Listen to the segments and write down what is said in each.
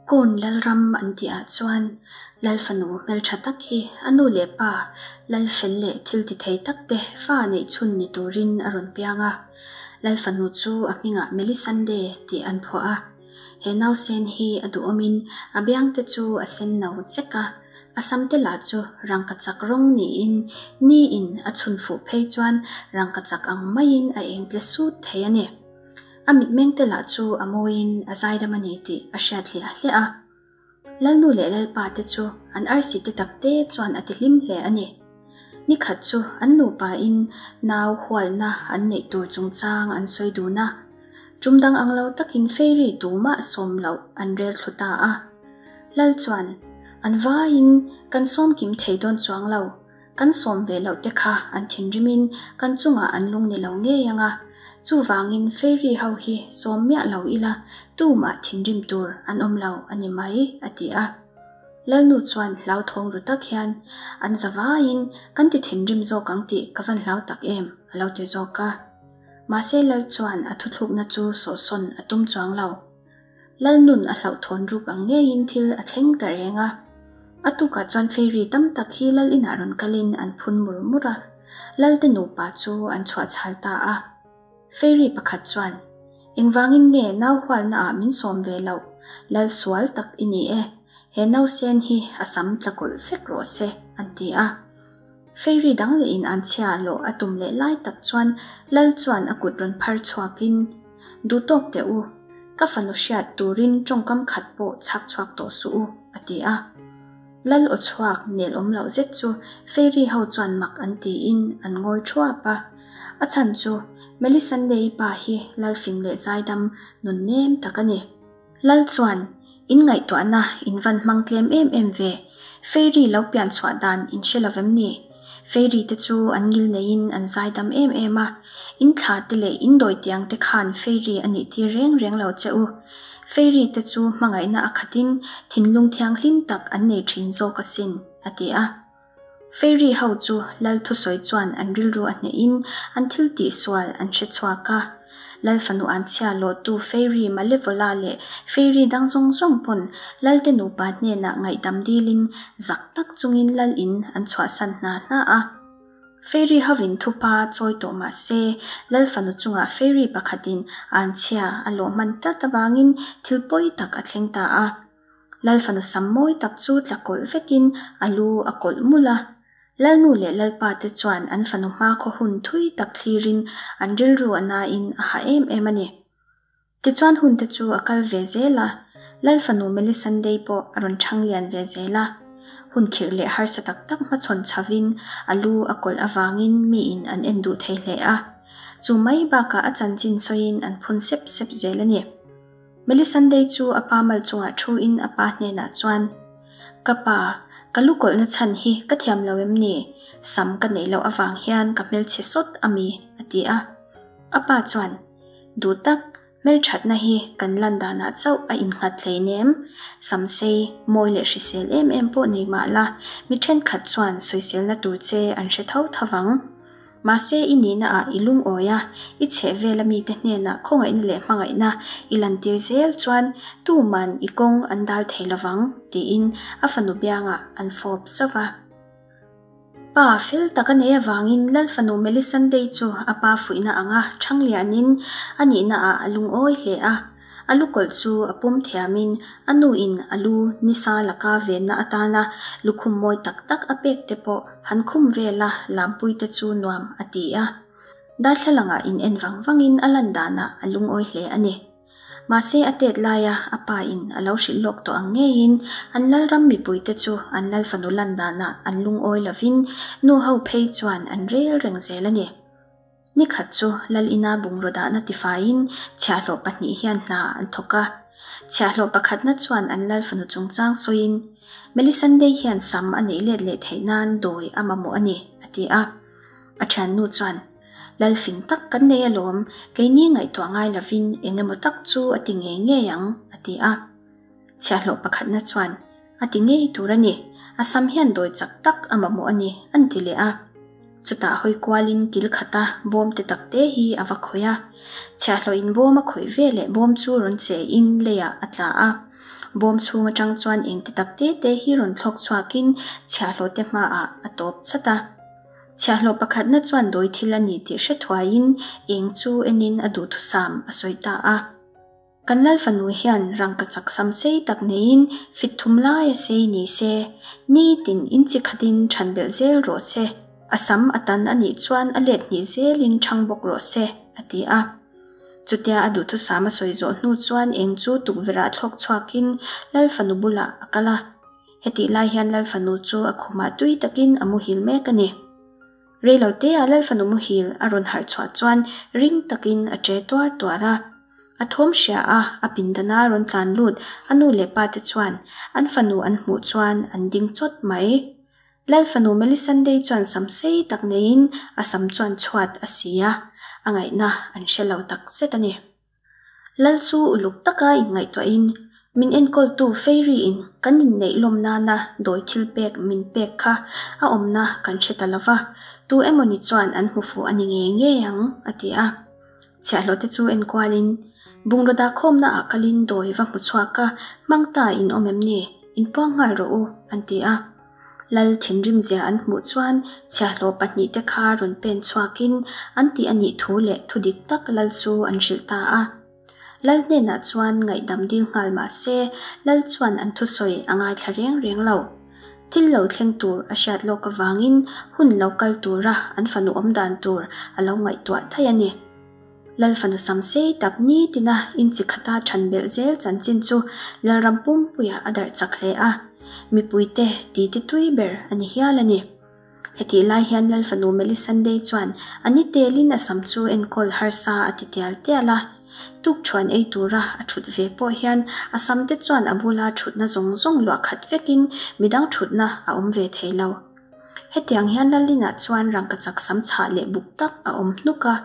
Kawn Lalram an tih ah chuan Lal fanu hmeltha tak hi a nu leh pa Lal fel leh thil ti thei tak te fa neih chhun ni turin a rawn piang a. Lal fanu chu a hmingah Melisande tih an phuah a. He nausen hi a duhawmin a biang te chu a sen no chek a, a sam te lah chu rangkachak rawng niin ni in a chhun fuh phei chuan rangkachak ang maiin a eng tle sut thei a ni. A mitmeng te lah chu a mawiin a zaidam a ni tih a hriat hliah hliah a. Lalnu leh Lalpa te chu an arsi te tak te chuan a ti hlim hle a ni. Nikhat chu an nupa in nau hualna an neih tur chungchang an sawi dun a. Tum dang ang lo takin fairy tumah sawm loh an rel thlu ta a. Lal chuan, An vaiin kan sawm kim thei dawn chuang lo. Kan sawm ve loh te kha an thinrimin kan chungah an lung ni lo ngei ang a, chuvangin fairy ho hi sawm miah lo ila tumah thinrim tur an awm lo a ni mai, a ti a. Lalnu chuan hlauthawng ru tak hian, An za vaiin kan ti thinrim zawk ang tih ka van hlau tak em, a lo ti zawk a. Mahse Lal chuan a thuthlukna chu sawhsawn a tum chuang lo. Lalnun a hlauhthawn ruk ang ngeiin thil a thleng ta reng a. A tukah chuan fairy tam tak hi Lal inah rawn kalin an phun mur mur a, Lalte nupa chu an chhuah chhal ta a. Fairy pakhat chuan, Engvangin nge nau hualna ah min sawm ve loh? Lal sual tak i ni e. He nausen hi a sam tla kawlh vek rawh se, an ti a. Fairy dang leh in an chhia lawh a tum leh lai tak chuan Lal chuan a kut rawn phar chhuakin, Duh tawk teh u, ka fanu hriat turin tawngkam khat pawh chhak chhuak tawh suh u, a ti a. Lal aw chhuak nel awm loh zet chu Fairy ho chuan mak an tiin an ngawi thuap a. A chhan chu Melisandei pa hi Lal fing leh zaidam nun nem tak a ni. Lal chuan, In ngaihtuahna in van hmang tlem em em ve, Fairy lo pian chhuah dan in hre lo vem ni? Fairy te chu an ngil neiin an zaidam em em a, in thla te leh in dawi tiang te khan Fairy a nih tir reng reng lo che u. Fairy te chu hmangaihna a khatin thinlung thianghlim tak an nei thin zawk asin, a ti a. Fairy ho chu Lal thusawi chuan an rilru a hnehin an thil tihsual an hre chhuak a. Lal fanu an chhia lawhtu Fairy Malevola leh Fairy dang zawng zawng pawn Lalte nupa hnenah ngaihdam dilin zak tak chungin Lal in an chhuahsan hna hna a. Fairy hovin thupa chawi tawh mah se, Lal fanu chungah Fairy pakhatin an chhia a lawh hman tlat avangin thil pawi tak a thleng ta a. Lal fanu sam mawi tak chu tla kawlh vekin a lu a kawlh mulh a. Lalnu leh Lalpa te chuan an fanu hmakhaw hun thui tak thlirin an rilru a nain a ha em em a ni. Tichuan hun te chu a kal ve zel a, Lal fanu Melisandei pawh a rawn chhang lian ve zel a. Hun khirh leh harsa tak tak hmachhawn chhovin a lu a kawlh avangin miin an en duh thei hle a. Chu mai bakah a chanchin sawiin an phun sep sep zel a ni. Melisandei chu a pa mal chungah thuin a pa hnenah chuan, Ka pa, ka lu kawlhna chhan hi ka thiam lo em ni? Sam ka neih loh avang hian ka hmelchhe sawt a mi? a ti a. A pa chuan, Duh tak, hmelthatna hi kan lan danah chauh a innghat hleinem. Sam sei, mawi leh hrisel em em pawh nei mah la, mi thenkhat chuan sawiselna tur che an hre tho tho vang. Mahse i nihna ah i lungawi a, i chheh vel a mite hnenah khawngaihna leh hmangaihna i lantir zel chuan tuman i kawng an dal thei lovang, tiin a fanu biangah an fawp zauh va. Pa fel tak a nei avangin Lal fanu Melisandei chu a pa fuihna anga Thanglianin a nihna ah a lungawi hle a. A lu kawlh chu a pum thiamin a nuin a lu nisa laka venna atana lukhum mawi tak tak a pek te pawh han khum vela lampui te chu nuam a ti a. Darthlalangah in en vang vangin a lan danah a lungawi hle a ni. Mahse a tet laia a pa in a lo hrilh lawk tawh ang ngeiin an lalram mipui te chu an lalfanu lan danah an lungawi lovin nu ho phei chuan an rel reng zel a ni. Ni khat chu Lal ina bungraw dahna tifaiin chhiahhlawh pahnih hian hna an thawk a. Chhiahhlawh pakhatna chuan an Lal fanu chungchang sawiin, Melisandei hian sam a neih let leh theih nan dawi a mamawh a ni, a ti a. A thiannu chuan, Lal fing tak kan nei alawm, keini ngaihtuah ngai lovin eng emaw tak chu a ti ngei ngei ang, a ti a. Chhiahhlawh pakhatna chuan, A ti ngei tur a ni, a sam hian dawi chak tak a mamawh a ni, an ti leh a. Chutah hawi kualin kil khata bawm te tak te hi a va khawih a. Chhiahhlawh in bawm a khawih ve leh bawm chu rawn che in leiah a tla a. Bawm chhung atang chuan eng ti tak te te hi rawn thlawk chhuakin chhiahhlawh te hmaah a tawp chat a. Chhiahhlawh pakhatna chuan dawi thil a ni tih hre thuaiin eng chu enin a duhthusam a sawi ta a. Kan Lal fanu hian rangkachak sam sei tak neiin fit thum lai a sei ni se, nitin inchi khatin chhan belh zel rawh se, a sam a tan a nih chuan a let hnih zelin chhang bawk rawh se, a ti a. Chutia a duhthusam a sawi zawh hnu chuan eng chu tukverhah thlawk chhuakin Lal fanu bulah a kal a. Hetih lai hian Lal fanu chu a khumah tui takin a muhil mek a ni. Reilotea Lal fanu muhil a rawn harh chhuah chuan ring takin a ṭe tuar tuar a. A thawm hria a, a pindana rawn tlan lut a nu leh pa te chuan an fanu an hmuh chuan an ding chawt mai. Lal fanu Melisandei chuan sam sei tak neiin a sam chuan chhuat a si a, a ngaihna an hre lo tak zet a ni. Lal chu uluk taka inngaihtuahin, Min enkawltu Fairy-in kan inneih lawm nana dawi thil pek min pek kha a awmna kan hre ta lo va, tu emawni chuan an hmu fuh a ni ngei ngei ang, a ti a. Chhiahhlawhte chu enkualin, Bungraw dahkhawmna ah kalin dawi va hmu chhuak a, hmang ta in awm em ni? Inpuang nghal rawh u, an ti a. Lal thinrim zia an hmuh chuan chhiahhlawh pahnihte kha rawn pen chhuakin an tih a nih thu leh thu dik tak Lal chu an hrilh ta a. Lal hnenah chuan ngaihdam dil nghal mah se Lal chuan an thusawi a ngaithla reng reng lo. Thil lo thleng tur a hriat lawk avangin hun lo kal tura an fanu awm dan tur a lo ngaihtuah daih a ni. Lal fanu sam sei tak nitina inchi khata than belh zel chanchin chu Lalram pumpuiah a darh chak hle a, mipuite titi tui ber a ni hial a ni. Hetih lai hian Lal fanu Melisandei chuan a ni telin a sam chu enkawl harsa a ti tial tial a. Tukṭhuan ei tura a ṭhut ve pawh hian a sam te chuan a bula ṭhutna zawng zawng luah khat vekin midang ṭhutna a awm ve thei lo. Hetiang hian Lalinah chuan rangkachak sam chhah leh buk tak a awm hnuk a.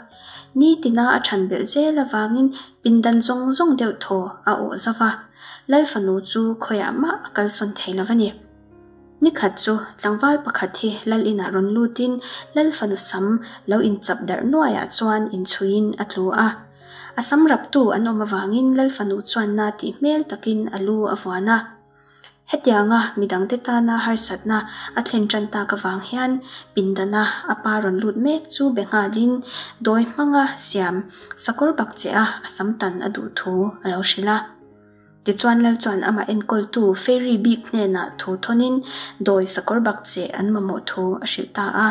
Nitina a ṭhan belh zel avangin pindan zawng zawng deuh thaw a awh zauh a, Lal fanu chu khawiah mah a kalsawn thei lo a ni. Nikhat chu tlangval pakhat hi Lal inah rawn lutin Lal fanu sam lo inchap darh nuaiah chuan inchhuiin a tlu a. A sam raptu an awm avangin Lal fanu chuan na tih hmel takin a lu a vuan a. Hetianga midangte tana harsatna a thlen tan tak avang hian pindana a pa rawn lut mek chu be nghalin dawi hmanga siam sakawr bak che a a sam tan a duh thu a lo hrilh a. Tichuan Lal chuan amah enkawltu Fairy bik hnenah thu thawnin dawi sakawr bak che an mamawh thu a hrilh ta a.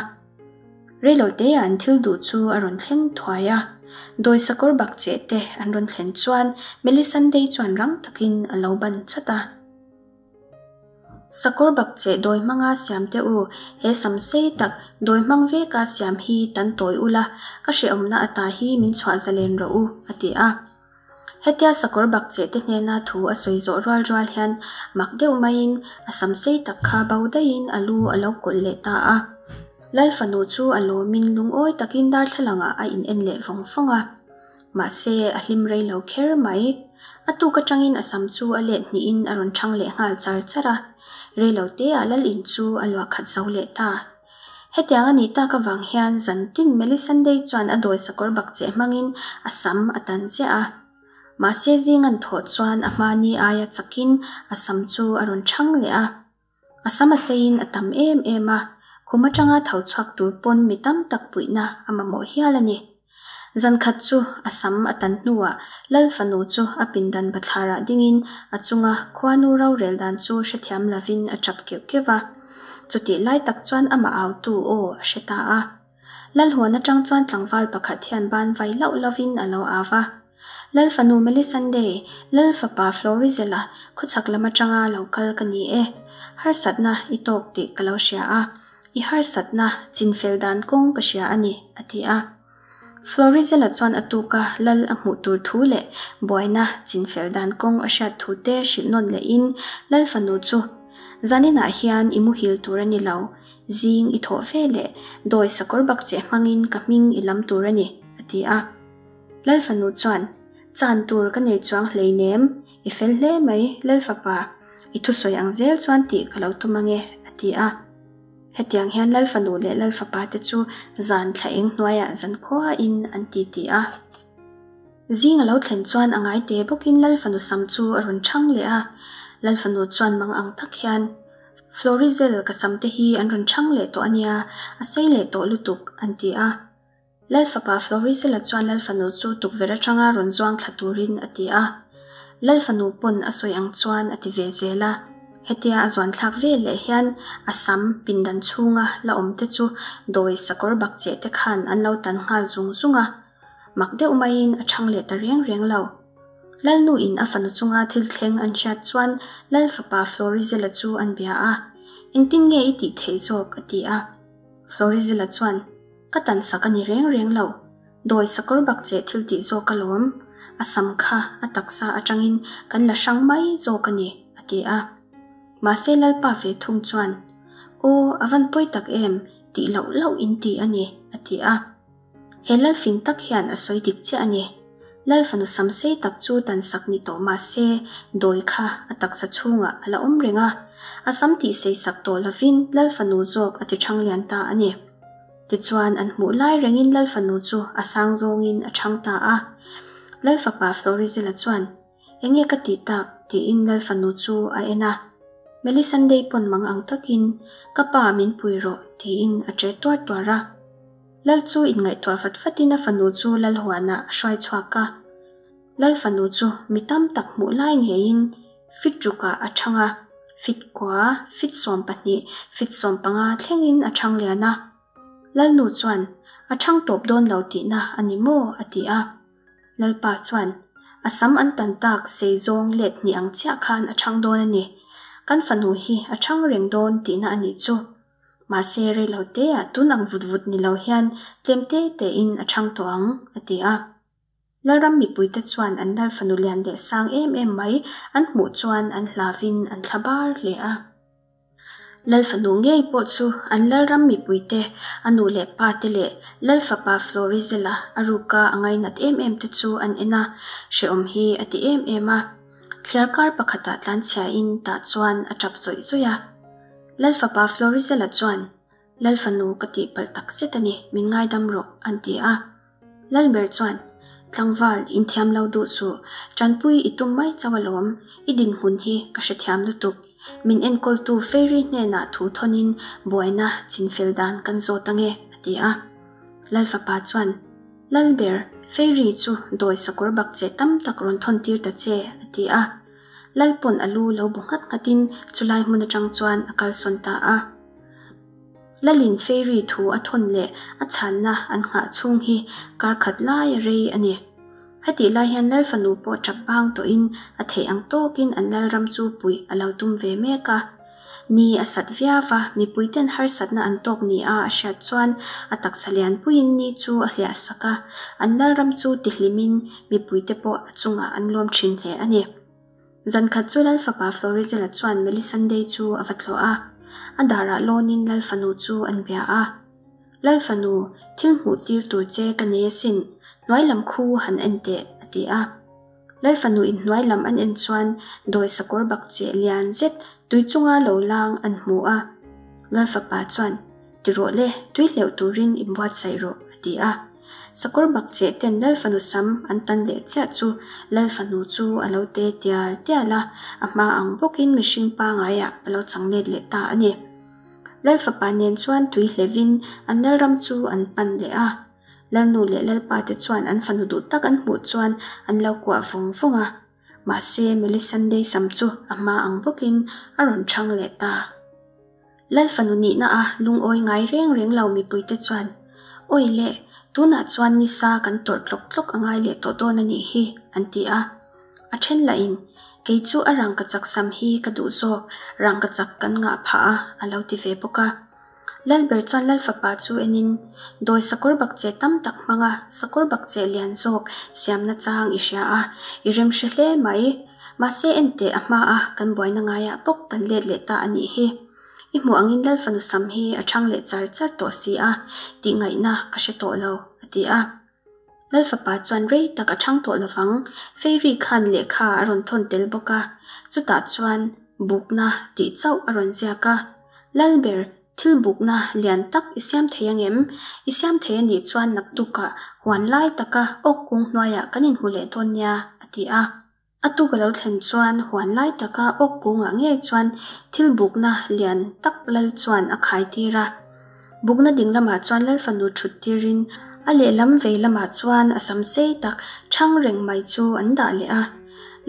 Reiloteah an thil duh chu a rawn thleng thuai a. Dawi sakawr bak cheh te an rawn thlen chuan Melisandei chuan rang takin a lo ban chat a. Sakawr bak cheh dawi hmanga siam teh u, he sam sei tak dawi hmang veka siam hi tan tawi ula, ka hrehawmna ata hi min chhuah zalen rawh u, a ti a. Hetia sakawr bak cheh te hnena thu a sawi zawh rual rual hian mak deuh maiin a sam sei tak kha bo daihin a lu a lo kawlh leh ta a. Lal fanu chu a lawmin lungawi takin darthlalangah a in en leh vawng vawng a. Mahse, a hlim rei lo kher mai. A tuk atangin a sam chu a let hnihin a rawn thang leh nghal char char a. Rei lo teah lal in chu a luah khat zo leh ta. Hetiang a nih tak avang hian zantin Melisandei chuan a dawi sakawr bak cheh hmangin a sam a tan chiah a. Mahse zing an thawh chuan a hmani aia chakin a sam chu a rawn chhang leh a. A sam a seiin a tam em em a, khum atanga tho chhuak tur pawn mi tam tak puihna a mamawh hial a ni. Zan khat chu a sam a tan hnuah Lal fanu chu a pindan bathlarah dingin a chunga khuanu rorel dan chu hrethiam lovin a tap keuh keuh va. Chutih lai tak chuan amah autu aw a hre ta a. Lal huan atang chuan tlangval pakhat hian ban vai lauh lovin a lo au va. Lal fanu Melisandei, Lal fapa Florizela khawchhak lam atanga lo kal ka ni e. Harsatna i tawk tih ka lo hria a. I harsatna chinfel dan kawng ka hria a ni, a ti a. Florizela chuan a tuka lal a hmuh tur thu leh buaina chinfel dan kawng a hriat thu te hrilh nawn lehin Lal fanu chu, Zaninah hian i muhil tur a ni lo, zing i thawh ve leh dawi sakawr bak che hmangin ka hming i lam tur a ni, a ti a. Lal fanu chuan, Chan tur ka nei chuang hleinem, i fel hle mai, Lal fapa, i thusawi ang zel chuan tih ka lo tum ange, a ti a. Hetiang hian Lal fanu leh Lal fapa te chu zan thla eng hnuaiah zan khuain an titi a. Zing a lo thlen chuan a ngai te bawkin Lal fanu sam chu a rawn chhang leh a. Lal fanu chuan mang ang tak hian, Florizel, ka sam te hi an rawn chhang leh tawh a nia, a sei leh tawh lutuk, an ti a. Lal fapa Florizel-a chuan Lal fanu chu tukverh atanga rawn zuang thla turin a ti a. Lal fanu pawn a sawi ang chuan a ti ve zel a. Hetia a zuan thlak vel leh hian a sam pindan chhunga la awm te chu dawi sakawr bakcheh te khan an lo tan nghal zung zung a. Mak deuh maiin a chhang leh ta reng reng lo. Lalnu in a fanu chunga thil thleng an hriat chuan Lal fapa Florizela chu an bia a. Engtin nge i tih theih zawk? a ti a. Florizela chuan, Ka tansak a ni reng reng lo. Dawi sakawr bakcheh thil tih zawk alawm. A sam kha a taksa atangin kan la hrang mai zawk a ni, a ti a. Mahse Lalpa ve thung chuan, Aw, a van pawi tak em, tih loh loh in ti a ni, a ti a. He lal fing tak hian a sawi dik chiah a ni. Lal fanu sam sei tak chu tansak ni tawh mah se dawi kha a taksa chhungah a la awm reng a. A sam tih sei sak tawh lovin lal fanu zawk a ti chhang lian ta a ni. Tichuan an hmuh lai rengin lal fanu chu a sang zawngin a chhang ta a. Lal fapa Florizela chuan, Enge ka tih tak? tiin lal fanu chu a en a. Melisandei pawn mang ang takin, Ka pa min pui rawh, tiin a ṭe tuar tuar a. Lal chu inngaihtuah vat vatin a fanu chu Lal huanah a hruai chhuak a. Lal fanu chu mi tam tak hmuh lai ngeiin fit rukah a chhang a, fit kua, fit 12, fit 15 thlengin a chhang lian a. Lalnu chuan, A chhang tawp dawn lo tihna a ni maw? a ti a. Lalpa chuan, A sam an tan tak sei zawng let hnih ang chiah khan a chhang dawn a ni. Kan fanu hi a chhang reng dawn tihna a nih chu. Mahse rei lo teah tun ang vut vut ni lo hian tlem te tein a chhang tawh ang, a ti a. Lalram mipuite chuan an lal fanu lian leh sang em em mai an hmuh chuan an hlavin an thla bar hle a. Lal fanu ngei pawh chu an lalram mipuite, a nu leh pa te leh lal fapa Florizela a ruka a ngainat em em te chu an en a, hrehawm hi a ti em em a. Thliarkar pakhatah tlanchhiain tah chuan a tap zawih zawih a. Lal fapa Florizela chuan, Lal fanu ka tihpalh tak zet a ni, min ngaidam rawh, an ti a. Lalber chuan, Tlangval, inthiam lo duh suh, tanpui i tum mai chauh alawm, i dinhmun hi ka hrethiam lutuk. Min enkawltu Fairy hnenah thu thawnin buaina chinfel dan kan zawt ange, a ti a. Lal fapa chuan, Lalber, Fairy chu dawi sakawr bakcheh tam tak rawn thawn tir ta che, a ti a. Lal pawn a lu lo bu nghat nghatin chulai hmun atang chuan a kalsawn ta a. Lalin Fairy thu a thawn leh a chhanna an nghah chhung hi kar khat lai a rei a ni. Hetih lai hian Lal fanu pawh tap bang tawhin a theih ang tawkin an Lalram chu puih a lo tum ve mek a. Ni a sat viau va, mipuiten harsatna an tawk ni a a hriat chuan a taksa lianpuiin ni chu a hliah sak a, an Lalram chu tihlimin mipuite pawh a chungah an lawm thin hle a ni. Zan khat chu Lal fapa Florizela chuan Melisandei chu a va tlawh a, a darah lawnin Lal fanu chu an bia a. Lal fanu, thil hmuh tir tur che ka nei asin, hnuai lam khu han en teh, a ti a. Lal fanu in hnuai lam an en chuan dawi sakawr bak cheh lian zet tui chunga lo lang an hmu a. Lal fapa chuan, Ti rawh le, tui hleuh turin in buatsaih rawh, a ti a. Sakawr bak cheh ten Lal fanu sam an tan leh chiah chu Lal fanu chu a lo te tial tial a, a hma ang bawkin mihring pangaiah a lo chang let leh ta a ni. Lal fapa nen chuan tui hlevin an Lalram chu an pan leh a. Lalnu leh Lalpa te chuan an fanu duh tak an hmuh chuan an lo kuah vawng vawng a. Mahse Melisandei sam chu a hma ang bawkin a rawn chhang leh ta. Lal fanu nihna a lungawi ngai reng reng lo mipuite chuan, Awi le, tunah chuan nisa kan tawrh tlawk tlawk a ngai leh tawh dawn a nih hi, an ti a. A then lahin, Kei chu a rangkachak sam hi ka duh zawk, rangkachak kan ngah phah a, a lo ti ve bawk a. Lalber chuan Lal fapa chu enin, Dawi sakawr bakcheh tam tak hmanga sakawr bakcheh lian zawk siamna chang i hria a, i remhre hle mai. Mahse enteh a hma a kan buaina ngaiah bawk kan let leh ta a nih hi. I hmuh angin Lal fanu sam hi a chhang leh char char tawh si a, tih ngaihna ka hre tawh lo, a ti a. Lal fapa chuan rei tak a chhang tawh lovang, Fairy khan lehkha a rawn thawn tel bawk a, chutah chuan bukna tih chauh a rawn ziak a. Lalber. Thil bukna lian tak i siam thei angem? I siam thei a nih chuan naktukah huan lai taka awk kung hnuaiah kan inhmu leh dawn nia, a ti a. A tuk a lo thlen chuan huan lai taka awk kungah ngei chuan thil bukna lian tak lal chuan a khai tir a. Bukna ding lamah chuan lal fanu thut tirin a lehlam vei lamah chuan a sam sei tak chhang reng mai chu an dah leh a.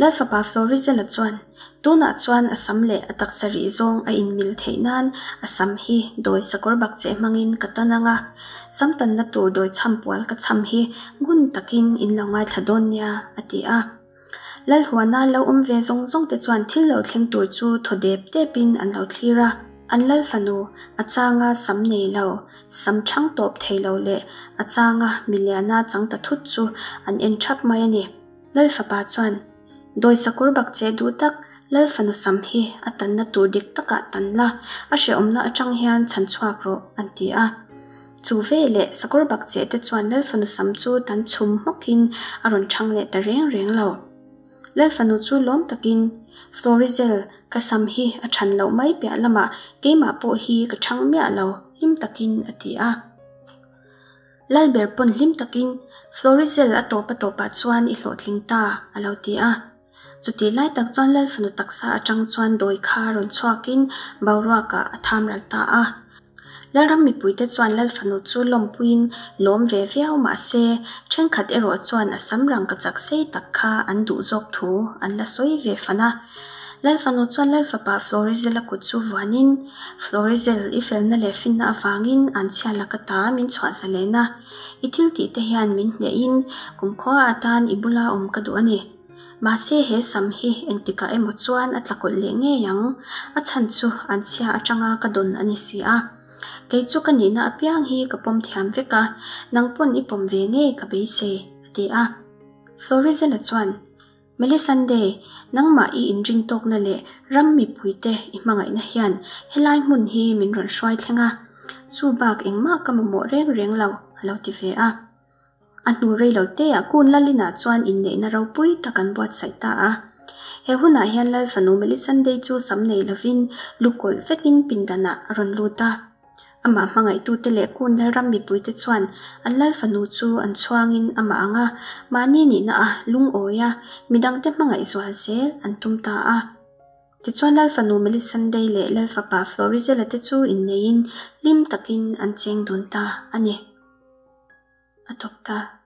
Lal fapa Florizela chuan tunah chuan a sam leh a taksa rih zawng a inmil theih nan a sam hi dawi sakawr bakcheh hmangin ka tan ang a, sam tanna tur dawi chham pual ka chham hi ngun takin in lo ngaithla dawn nia, a ti a. Lalhuana lo awm ve zawng zawng te chuan thil lo thleng tur chu thaw dep depin an lo thlir a. An lal fanu, a changa sam nei lo, sam chhang tawp thei lo leh a changa miliana chang ta thut chu an en thap mai a ni. Lal fapa chuan, Dawi sakawr bak che duh tak, lal fanu sam hi a tanna tur dik takah tan la, a hrehawmna atang hian chhan chhuak rawh, an ti a. Chu veleh sakawr bak che te chuan lal fanu sam chu tan chhum hmawkin a rawn chhang leh ta reng reng lo. Lal fanu chu lawm takin, Florizel, ka sam hi a chhan loh mai piah lamah keimah pawh hi ka chhang miah lo, hlim takin a ti a. Lalber pawn hlim takin, Florizel a tawp a tawpah chuan i hlawhtling ta, a lo ti a. Chutih lai tak chuan Lal fanu taksa atang chuan dawi kha rawn chhuakin boruakah a tham ral ta a. Lalram mipuite chuan Lal fanu chu lawmpuiin lawm ve viau mah se, thenkhat erawh chuan a sam rang ka chak sei tak kha an duh zawk thu an la sawi ve fan a. Lal fanu chuan Lal fapa Florizel-a kut chu vuanin, Florizel, i felna leh finna avangin an chhia laka ta min chhuah zalen a. I thil tih te hian min hnehin kumkhua atan i bula awm ka duh a ni. Mahse he sam hi engtikah emaw chuan a tlakawlh leh ngei ang, a chhan chu an chhia atanga ka dawn a ni si a. Kei chu ka nihna apiang hi ka pawm thiam vek a, nang pawn i pawm ve ngei ka beisei, a ti a. Florizela chuan, Melisande, nangmah i inrin tawkna leh ram mipuite i hmangaihna hian helai hmun hi min rawn hruai thleng a, chu bak engmah ka mamawh reng reng lo, a lo ti ve a. A hnu rei lo teah Kun Lalinah chuan inneihna ropui tak an buatsaih ta a. He hunah hian Lal fanu Melisandei chu sam nei lovin lu kawlh vekin pindanah a rawn lut a. Amah hmangaihtute leh Kun Lalram mipuite chuan an Lal fanu chu an chhuangin amah ang a, mahni nihna a lungawi a, midangte hmangaih zual zel an tum ta a. Tichuan Lal fanu Melisandei leh Lal fapa Florizela te chu inneiin hlim takin an cheng dun ta a ni. A thawk ta.